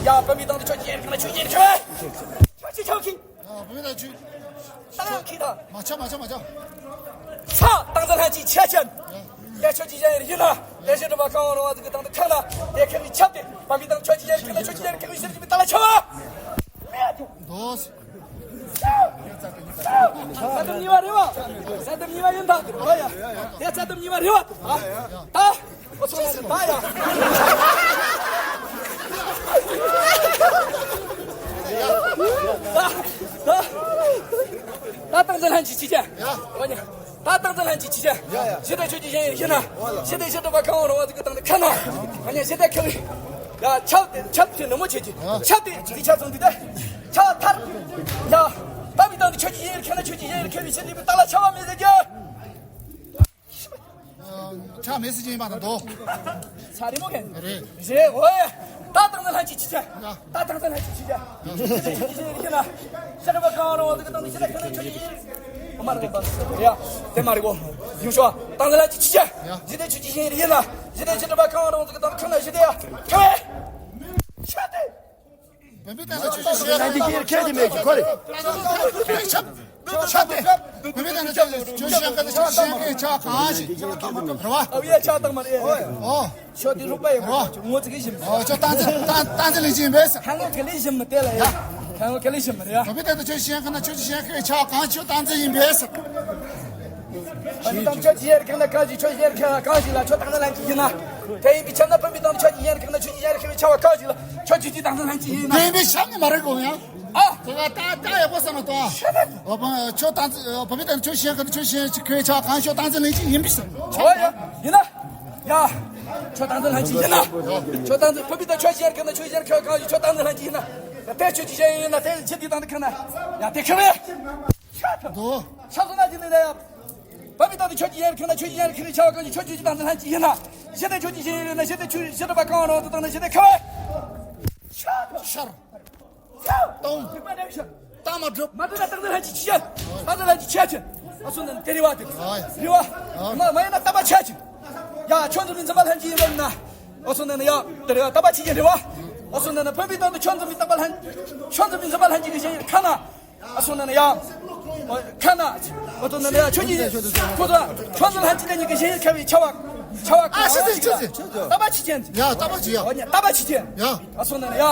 ཡ་བུམ་པའི་སྟེང་དུ་ཆོས་ཀྱི་ཞིང་ཡིན་ཁེགས་ན་ཆོས་ཀྱི་ཞིང་ཡིན་ཁེགས་པས། ཆོས་ཀྱི་ཁྱབ་པ་ཁེགས། ཨ། བུད་མེད་དང་ཆོས། ད་ཡང་ཁྱི་དང་། མ་ཆག་མ་ཆག་མ་ཆག་ས་བདག་འཛིན་ལྷན་ཅིག་ཆོས་ཅན། དེ་ཆོས་ཀྱི་ཞིང་ཡིན་ན། དེ་ཤེས་སྒྲིབ་པ་གང་རུང་བ་ཟིག་གི་སྟེང་དུ་ཁེགས་ན། དེ་ཁེགས་པའི་ཁྱབ་སྟེ། བུམ་པའི་སྟེང་ཆོས་ཀྱི་ཞིང་ཁེགས་ན་ཆོས་ཀྱི་ཞིང་ཁེགས་པའི་ཕྱིར་གྱི་མི་རྟག་ལ་ཁྱབ་པ། མེད། དོ། ས་དུམ་གཉིས་པ་རེད་བ། ས་དུམ་གཉིས་པ་ཡིན་ད། ཨོ་ཡ། དེ་ས་དུམ་གཉིས་པ་རེད་བ། ཨ། ད། ཨོ་སོང་ན་ད་ཡ། ད་ད་ད་བདག་འཛིན་ལྷན་ཅིག་ཆོས་ཅན། ཡ། ཨོ་ཉ། ད་བདག་འཛིན་ལྷན་ཅིག་ཆོས་ཅན། ཡ་ཡ། གཞི་དེ་ཆོས་ཀྱི་ཞིང་ཡིན་ན། གཞི་དེ་ཤེས་སྒྲིབ་པ་གང་རུང་བ་ཟིག་གི་སྟེང་དུ་ཁེགས་ན། ཨོ་ཉ་གཞི་དེ་ཁེགས་པའི། ཡ་ཁྱབ་སྟེ་ཁྱབ་སྟེ་ནུབ་མོ་བྱེད་ཀྱི། ཁྱབ་སྟེ་འདི་ཆ་ཚང་འདི་དེ། ཁྱབ་མཐར། ཡ། བུམ་པའི་སྟེང་དུ་ཆོས་ཀྱི་ཞིང་ཡིན་ཁེགས་ན་ཆོས་ཀྱི་ཞིང་ཡིན་ཁེགས་པའི་ཕྱིར་གྱི་མི་རྟག་ལ་ཁྱབ་པ་མེད་ཟེར་གྱི། ཆ་མེད་ཟེར་གྱི་ཡིན་པ་དང་དོ། ས་རི་མོ་གན། རེད། རེད་འོ་ཡ། ད་བདག་འཛིན་ལྷན་ཅིག་ཆོས་ཅན། ད་བདག་འཛིན་ལྷན་ཅིག་ཆོས་ཅན། ཤེས་སྒྲིབ་པ་གང་རུང་བ་ཟིག་གི་སྟེང་དུ་ཤེས་སྒྲིབ་ཁེགས་ན་ཆོས་ཀྱི་ཞིང་ཡིན། ཨོ་མ་རེད་པ། ཡ། དེ་མ་རེད་གོ། ཡུང་ཤོ། བདག་འཛིན་ལྷན་ཅིག་ཆོས་ཅན། གཞི་དེ་ཆོས་ཀྱི་ཞིང་ཡིན་ན། གཞི་དེ་ཤེས་སྒྲིབ་པ་གང་རུང་བ་ཟིག་གི་སྟེང་དུ་ཁེགས་ན་གཞི་དེ་ཡ། ཁེགས་པས། ཆོས་དེ། བུམ་པའི་སྟེང་དུ་ཆོས་ཀྱི་ཞིང་ཡིན་ན། ཁྱེད་ཀྱི་མེད་ཀྱི་ཁོ་རེ། ཆོས་ཅན། བུམ་པའི་སྟེང་དུ་ཆོས་ཀྱི་ཞིང་ཁེགས་ན་ཆོས་ཀྱི་ཞིང་ཁེགས་པའི་ཆ་གང་ཞིག་རེད་བ། ཨོ་ཡ་ཆགས་སྡང་མ་རེད། ཨོ། ཆོས་དེ་རོགས་པ་ཡོད་རེད། ངོ་ཚ་གི་ཞིམ། ཨོ་ཆོས་བདག་འཛིན་བདག་བདག་འཛིན་ལྷན་ཅིག་ཡིན་པས། ཁ་ངོ་ག་ལེ་ཞིམ་མི་དེ་ལ་ཡ། ཁ་ངོ་ག་ལེ་ཞིམ་མི་རེད་ཡ། བུམ་པའི་སྟེང་དུ་ཆོས་ཀྱི་ཞིང་ཁེགས་ན་ཆོས་ཀྱི་ཞིང་ཁེགས་པའི་ཆ་གང་ཞིག་བདག་འཛིན་ཡིན་པས། བུམ་པའི་སྟེང་དུ་ཆོས་ཀྱི་ཞིང་ཁེགས་ན་གང་ཞིག་ཆོས་ཀྱི་ཞིང་ཁེགས་གང་ཞིག་ལ་ཆོས་བདག་འཛིན་ལྷན་ཅིག་ཡིན་ན། དེ་ཡིན་པའི་ཕྱིར་ན་བུམ་པའི་སྟེང་དུ་ཆོས་ཀྱི་ཞིང་ཁེགས་ན་ཆོས་ཀྱི་ཞིང་ཁེགས་པའི་ཆ་བ་གང་ཞིག་ལ་ཆོས་ཀྱི་བདག་འཛིན་ལྷན་ཅིག་ཡིན་ན། དེ་ཡིན་པའི་ཕྱིར་ན་མ་རེད་གོ་ཡང་། ཨ། ད་ད་ད་ཡག་པོ་བསམ་བློ་གཏོང་ཨ། ཆོས་བདག་འཛིན་བུམ་པའི་སྟེང་དུ་ཆོས་ཞིང་ཁེགས་ན་ཆོས་ཞིང་ཁེགས་པའི་ཆ་གང་ཞིག་བདག་འཛིན་ལྷན་ཅིག་ཡིན་པའི་ཕྱིར། ཨོ་ཡ། ཡིན་ན། ཡ། ཆོས་བདག་འཛིན་ལྷན་ཅིག་ཡིན་ན། ཆོས་བདག་འཛིན་བུམ་པའི་སྟེང་ཆོས་ཞིང་ཁེགས་ན་ཆོས་ཞིང་ཁེགས་གང་ཞིག་ཆོས་བདག་འཛིན་ལྷན་ཅིག་ཡིན་ན། དེ་ཆོས་ཀྱི་ཞིང་ཡིན་ན་དེ་ཆོས་དེ་དང་དེ་ཁེགས་ན། ཡ་དེ་ཁེགས་པས། དོ། ཆགས་སོང་ན་ཅི་ནས་ན་ཡ། བུམ་པའི་སྟེང་དུ་ཆོས་ཀྱི་ཞིང་ཁེགས་ན་ཆོས་ཀྱི་ཞིང་ཁེགས་པའི་ཆ་བ་གང་ཞིག་ཆོས་ཀྱི་བདག་འཛིན་ལྷན་ཅིག་ཡིན་ན། གཞི་དེ་ཆོས་ཀྱི་ཞིང་ཡིན་ན་གཞི་དེ་ཆོས་ཤེས་སྒྲིབ་པ་གང་རུང་དེ་དང་ན་གཞི་དེ་ཁེགས་པས། ཤར། སྟོང་། སྟོང་མ་གྲུབ། མ་གྲུབ་ན་བདག་འཛིན་ལྷན་ཅིག་ཆོས་ཅན། བདག་འཛིན་ལྷན་ཅིག་ཆོས་ཅན། ཨ་སོང་ན་དེ་རེད་བ་དེ། ཨ། རེད་བ། ཨ། མ་མ་ཡིན་ན་རྟག་པ་ཆོས་ཅན། ཡ་ཁྱོད་འཛིན་མི་འཛིན་པ་ལྷན་ཅིག་ཡིན་པ་ཡིན་ན། ཨ་སོང་ན་ཡ་དེ་རེད་བ། རྟག་པ་ཆོས་ཅན་རེད་བ། ཨ་སོང་ན་བུམ་པའི་སྟེང་དུ་ཁྱོད་འཛིན་མི་རྟག་པ་ལྷན། ཁྱོད་འཛིན་མི་འཛིན་པ་ལྷན་ཅིག་གི་ཞིང་ཡིན་ཁེགས་ན། ཨ་སོང་ན་ཡ། ཁེགས་ན། ཨ་སོང་ན་ཡ་ཁྱོད་ཀྱི། ཁོ་ཚོ་ཁྱོད་འཛིན་ལྷན་ཅིག་ལས་ཉིད་ཀྱི་ཞིང་ཡིན་ཁེགས་པའི་ཆ་བ། ཆ་བ་གང་ཞིག་ལ། རྟག་པ་ཆོས་ཅན། ཡ་རྟག་པ་ཆོས་ཡ། ཨོ་ཉ་རྟག་པ་ཆོས་ཅན། ཡ། ཨ་སོང་ན་ཡ།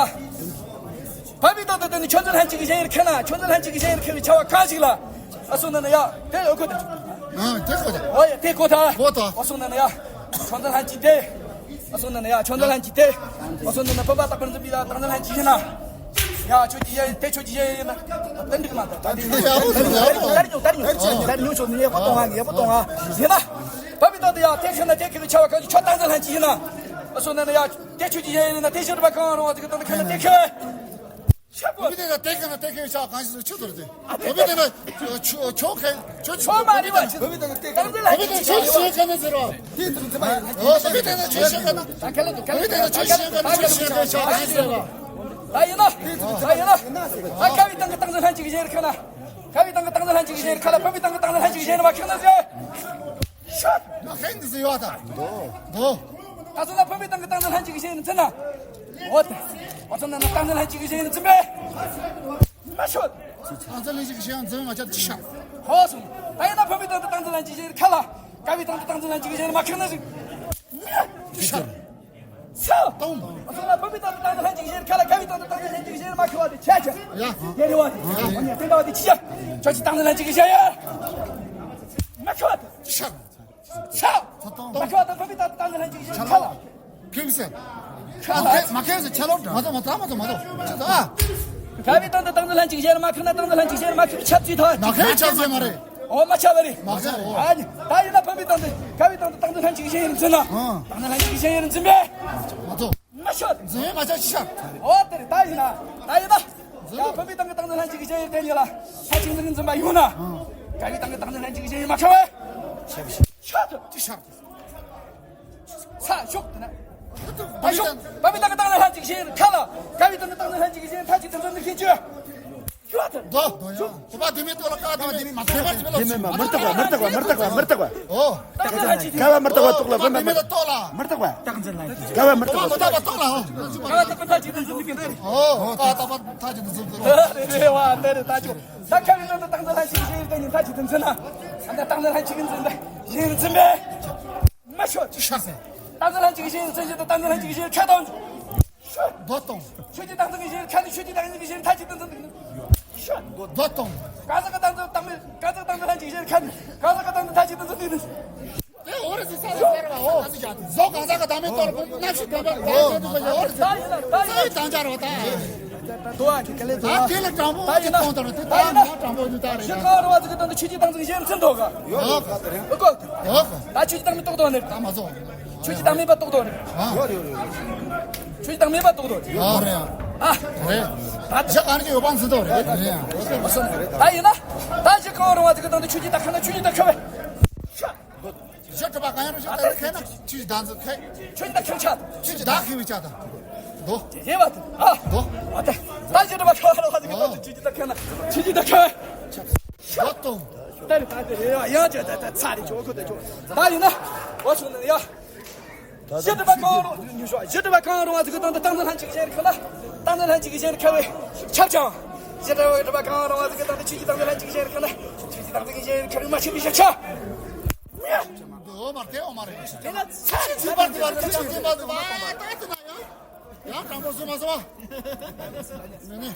བུམ་པའི་སྟེང་དུ་དེ་ནི་ཁྱོད་འཛིན་ལྷན་ཅིག་གི་ཞིང་ཡིན་ཁེགས་ན་ཁྱོད་འཛིན་ལྷན་ཅིག་གི་ཞིང་ཡིན་ཁེགས་པའི་ཆ་བ་གང་ཞིག་ལ། ཨ་སོང་ན་ཡ། དེ་ཨོ་ཁོ་ཐ། ཨ་དེ་ཁོ་ཐ། ཨོ་ཡ་དེ་ཁོ་ཐ། ཁོ་ཐ། ཨ་སོང་ན་ཡ། ཁྱོད་འཛིན་ལྷན་ཅིག་དེ། ཨ་སོང་ན་ཡ་ཁྱོད་འཛིན་ལྷན་ཅིག་དེ། ཨ་སོང་ན་བུམ་པ་རྟག་པར་འཛིན་པའི་ཡ་བདག་འཛིན་ལྷན་ཅིག་ཡིན་ན། ཡ་ཁྱོད་ཀྱི་ཡ་དེ་ཁྱོད་ཀྱི་ཡ་ཡིན་ན། དེ་འགྲིག་མ་ཐུབ། ད་དེ་ཡ་ཡ་ཡ་ཡ་ཡ་ཡ་ཡ་ཡ་ཡ་ཉུང་ཆུང་ནི་ཡག་པོ་གཏོང་ང་ཡག་པོ་གཏོང་ང་ཡིན་ན། བུམ་པའི་སྟེང་དུ་ཡ་དེ་ཁེགས་ན་དེ་ཁེགས་པའི་ཆ་བ་གང་ཞིག་ཁྱོད་བདག་འཛིན་ལྷན་ཅིག་ཡིན་ན། ཨ་སོང་ན་ཡ་དེ་ཁྱོད་ཀྱི་ཡ་ཡིན་ན་དེ་ཤེས་སྒྲིབ་པ་གང་རུང་བ་དེ་གི་སྟེང་དུ་ཁེགས་ན་དེ་ཁེགས། ཆགས་པ། བུམ་པའི་སྟེང་ན་དེ་ཁེགས་ན་དེ་ཁེགས་པའི་ཆ་གང་ཞིག་ཆུ་ཐོར་ཏེ། བུམ་པའི་སྟེང་ན་ཆོས་ཆོས་ཁེགས་ཆོས་ཆོས་མ་རེད་བ། བུམ་པའི་སྟེང་ན་དེ་ཁེགས་ན་བུམ་པའི་སྟེང་ན་ཆོས་ཤེས་ཁེགས་ན་ཟེར་བ། དེ་དུ་འཛིན་པ་ཡིན། ཨོ་བུམ་པའི་སྟེང་ན་ཆོས་ཤེས་ཁེགས་ན། བུམ་པའི་སྟེང་ན་ཆོས་ཤེས་ཁེགས་ན་ཆོས་ཤེས་ཁེགས་པའི་ཆ་གང་ཞིག་ཟེར་བ། ད་ཡིན་ན། ད་ཡིན་ན། ད་དཀའ་བའི་སྟེང་གི་བདག་འཛིན་ལྷན་ཅིག་གི་ཞིང་ཡིན་ཁེགས་ན། དགའ་བའི་སྟེང་གི་སྟངས་འཛིན་ལྷན་ཅིག་གི་ཞིང་ཁ་ལ་ཕམ་པའི་སྟེང་གི་སྟངས་འཛིན་ལྷན་ཅིག་གི་ཞིང་མ་ཁེགས་ན་ཟེར། ཤོད། མ་ཁེགས་ན་ཟེར་ཡོད་ད། འདོ། ད་སོ་ལ་ཕམ་པའི་སྟེང་གི་སྟངས་འཛིན་ལྷན་ཅིག་གི་ཞིང་འཛིན་ན། འོ་དེ། འོ་ཚོ་ན་ན་སྟངས་འཛིན་ལྷན་ཅིག་གི་ཞིང་འཛིན་པས། མ་ཤོད། སྟངས་འཛིན་ལྷན་ཅིག་གི་ཞིང་འཛིན་མ་ཆགས་ཅི་ཤག་ཧོ་སོང་། ད་ཡིན་ན་ཕམ་པའི་སྟེང་གི་སྟངས་འཛིན་ལྷན་ཅིག་གི་ཞིང་ཁ་ལ། དགའ་བའི་སྟེང་གི་སྟངས་འཛིན་ལྷན་ཅིག་གི་ཞིང་མ་ཁེགས་ན་ཟེར། ཅི་ཤག་ཚ། ཏོང་། ཨ་སོ་ལ་ཕམ་པའི་སྟེང་དུ་སྟངས་འཛིན་ལྷན་ཅིག་གི་ཞིང་ཁ་ལ་དགའ་བའི་སྟེང་དུ་སྟངས་འཛིན་ལྷན་ཅིག་གི་ཞིང་མ་ཁེགས་པ་དེ་ཆ་ཆ། ཡ། ཡ་རེ་བ་དེ། ཡ། ཡ་དེ་འདྲ་བ་དེ་ཅི་ཆ། ཁྱོད་ཀྱི་སྟངས་འཛིན་ལྷན་ཅིག་གི་ཞིང་ཡ། མ་ཁེགས་པ་དེ། ཅི་ཤག་ཚ། ཏོང་། མ་ཁེགས་པ་དེ་ཕམ་པའི་སྟེང་དུ་སྟངས་འཛིན་ལྷན་ཅིག་གི་ཞིང་ཁ་ལ། ཁེགས་སེ། ཁ་ལ། མ་ཁེགས་སེ་ཆ་ལོ་འདྲ། མ་ཏོ་མ་ཏོ་མ་ཏོ་མ་ཏོ། ཅི་ཏོ་ཨ། དགའ་བའི་སྟེང་དུ་སྟངས་འཛིན་ལྷན་ཅིག་གི་ཞིང་མ་ཁེགས་ན་སྟངས་འཛིན་ལྷན་ཅིག་གི་ཞིང་མ་ཁེགས་ཆབ་ཅི་ཐོ། མ་ཁེགས་ཆབ་ཟེར་མ་རེད། ཨོ་མ་ཆ་བ་རེད། མ་ཆ་འོ། ཨ་ནི་ད་ཡིན་ན་ཕམ་པའི་སྟེང་དུ་དགའ་བའི་སྟེང་དུ་སྟངས་འཛིན་ལྷན་ཅིག་གི་ཞིང་ཡིན་འཛིན་ན། ཨང་། སྟངས་འཛིན་ལྷན་ཅིག་གི་ཞིང་ཡིན་འཛིན་པས། མ་ཐོ། མ་ཤོད། འཛིན་མ་ཆ་ཤི་ཤག་ཨོ་དེ་རེད་ད་ཡིན་ན། ད་ཡིན་ན། ད་ཕམ་པའི་སྟེང་གི་སྟངས་འཛིན་ལྷན་ཅིག་གི་ཞིང་ཡིན་དེ་ཉིད་ལ། ལྷན་ཅིག་འཛིན་འཛིན་པ་ཡོང་ན། དགའ་བའི་སྟེང་གི་སྟངས་འཛིན་ལྷན་ཅིག་གི་ཞིང་ཡིན་མ་ཁེགས་པས། ཤོད། ཅི་ཤག་ས་ཤོག་དེ་ན། ད་ཤོག་ཕམ་པའི་སྟེང་གི་སྟངས་འཛིན་ལྷན་ཅིག་གི་ཞིང་ཁ་ལ། དགའ་བའི་སྟེང་གི་སྟངས་འཛིན་ལྷན་ཅིག་གི་ཞིང་མཐའ་གཅིག་ཏུ་འཛིན་ནི་ཁྱེད་ཀྱིས། ཡོད། དོ། དེ་མ་དེ་མེད་ལྟོ་ལ་ཀ་དེ་མེད་མ་དེ་མ་དེ་མེད་ལ། དེ་མེད་མ་མི་རྟག་པ་མི་རྟག་པ་མི་རྟག་པ་མི་རྟག་པ། ཨོ། ཀ་བ་མི་རྟག་པ་ལྟོགས་ལ་དེ་མ་དེ་མེད་ལ་ལྟོ་ལ། མི་རྟག་པ། ཀ་བ་མི་རྟག་པ་ལྟོགས་ལ། ཨོ། ཀ་བ་ལྟག་པ་ཐག་ཅིག་ཏུ་འཛིན་ནི་ཁྱེད་ཀྱིས། ཨོ། ཀ་ལྟག་པ་ཐག་ཅིག་ཏུ་འཛིན་ནི། རེད་རེད་བ་འདི་རེད་ད་ཅོ། ད་ཁ་བའི་སྟེང་དུ་སྟངས་འཛིན་ལྷན་ཅིག་གི་ཞིང་ཡིན་དེ་ཉིད་མཐའ་གཅིག་ཏུ་འཛིན་ན། ད་སྟངས་འཛིན་ལྷན་ཅིག་གི་འཛིན་པས་ཞིང་འཛིན་པས། མ་ཤོད། ཅི་ཤག་ཟེར། སྟངས་འཛིན་ལྷན་ཅིག་གི་ཞིང་འཛིན་བཞིན་དུ་སྟངས་འཛིན་ལྷན་ཅིག་གི་ཞིང་ཁ་དང་། ཤོད། རྡོ་གཏོང་། ཆོས་ཀྱི་སྟངས་འཛིན་གྱི་ཞིང་ཁ་ནི་ཆོས་ཀྱི་སྟངས་འཛིན་གྱི་ཞིང་མཐའ་གཅིག་ཏུ་འཛིན་འདུག་ཤོད། རྡོ་གཏོང་། གང་ཟག་གི་སྟངས་འཛིན་སྟངས་མི་གང་ཟག་སྟངས་འཛིན་ལྷན་ཅིག་གི་ཞིང་ཁ་ནི་གང་ཟག་གི་སྟངས་འཛིན་མཐའ་གཅིག་ཏུ་འཛིན་འདུག་དེ་འོ་རེ་ཟི་ས་རེ་ཟེར་བ་ཨོ། ཟོ་གང་ཟག་གི་བདག་མེད་རྟོགས་ལ་ཕུང་རྣམ་ཤེས་དྲན་པ་རེད་ཟེར་འདུག་པ་ཡོད་རེད། ད་ཡིན་ན་ད་ཡིན་ན། རྩ་བའི་དམ་བཅའ་རེད་བ་ད། དོ་བ་གི་དཀའ་ལས་དོ་བ། ད་དེ་ལ་དྲང་པོ་ཅིག་གཏོང་དང་རེད་དེ་ད་ཡིན་ན། ད་དྲང་པོ་ཡིན་ད་རེད། ཞི་ཁ་རུ་བ་ཚོ་གི་དོན་དུ་ཆོས་ཀྱི་སྟངས་འཛིན་གཞན་ཚུན་ཐོག་ག་ཡོད་ག་ད་རེད། ཨོ་ཀོ། ཡོད་ག་ད་ཆོས་ཀྱི་སྟངས་མི་རྟོགས་དོ་ནི་ད་མ་ཚོ། ཆོས་ཀྱི་སྟངས་མེད་པ་རྟོགས་དོ་ནི། ཡོད་ཡོད་ཡོད། ཆོས་ཀྱི་སྟངས་མེད་པ་རྟོགས་དོ་ནི། ཡོད་རེད། ཨ། རེད། ད་ཞི་ཁ་རུ་བ་ཚོ་དོ་རེད། རེད། ད་ཡིན་ན། ད་ཞི་ཁ་རུ་བ་ཚོ་གི་དོན་དུ་ཆོས་ཀྱི་སྟངས་ཁ་ན་ཆོས་ཀྱི་སྟངས་ཁ་བས། ཞི་ཁྲི་པ་གང་ཡང་རུང་ཞི་ཁྲི་ཁེ་ན་ཆུ་ཞིག་བདག་འཛིན་ཁེ། ཆུ་ཞིག་བདག་ཁེ་ཆ། ཆུ་ཞིག་བདག་ཁེ་བའི་ཆ་དང་། དོ། དེ་བ་དེ་ཨ། དོ། ཨ་དེ། ད་ཞི་ཁྲི་པ་གང་ཡང་རུང་ཞི་ཁྲི་པ་ཆུ་ཞིག་བདག་ཁེ་ན་ཆུ་ཞིག་བདག་ཁེ། ཞོ་ཏོང་། ད་རེ་ད་དེ་རེ་ཡང་ཅི་ད་ད་ཚ་རེ་ཅོ་ཁོ་ད་ཅོ། ད་ཡིན་ན། འོ་ཆུ་ན་ཡ། ཞི་ཁྲི་པ་གང་རུང་ཉུ་ཤོ་ཞི་ཁྲི་པ་གང་རུང་བ་ཚིག་དང་དུ་སྟངས་འཛིན་ལྷན་ཅིག་གཞན་ཁ་ན། སྟངས་འཛིན་ལྷན་ཅིག་གཞན་ཁ་བའི་ཁྱབ་ཅིང་། ཞི་ཁྲི་པ་གང་རུང་བ་ཚིག་དང་དུ་ཆོས་ཀྱི་སྟངས་འཛིན་ལྷན་ཅིག་གཞན་ཁ་ན། ཆོས་ཀྱི་སྟངས་འཛིན་གཞན་ཁ་བའི་མ་ཆེན་པའི་ཞབས་ཆ། འདི་འོ་མ་དེ་འོ་མ་རེད། དེ་ན་ཚ་རེད་ཚ་རེད་ཚ་རེད་ཚ་རེད་ཚ་རེད། ད་ལྟ་ན་ཡང་། ཡང་དྲང་པོ་སུ་མ་སོང་བ། མི་ནི།